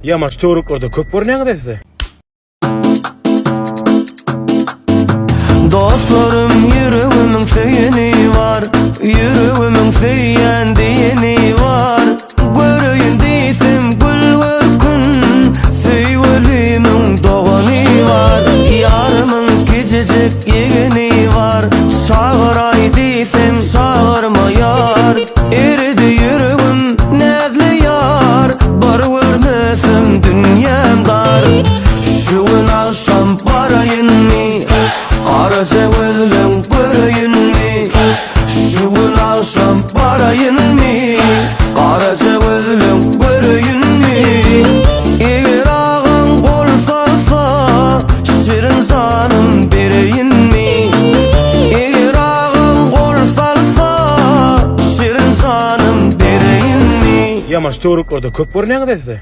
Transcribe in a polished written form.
Ýamaç töwereklerde köp görünýäňiz size. Dostlarym ýüregimiň söýeni bar Ýüregimiň söýýän diýeni bar Göreýin diýsem gül görkün Söýgülimiň dogany bar Ýarymyň kiçijik ýegeni bar Çagyraý diýsem çagyrmaýar Eridi ýüregim näzli ýar Bir görmesem dünýäm dar Şu gün agşam baraýynmy Garaja gözleň göreýinmi Şu gün agşam baraýynmy Garaja gözleň göreýinmi Eger agaň gol salsa Şirin janym bereýinmi Eger agaň gol salsa Şirin janym bereýinmi Ýamaç töwereklerde köp görünýäňiz size.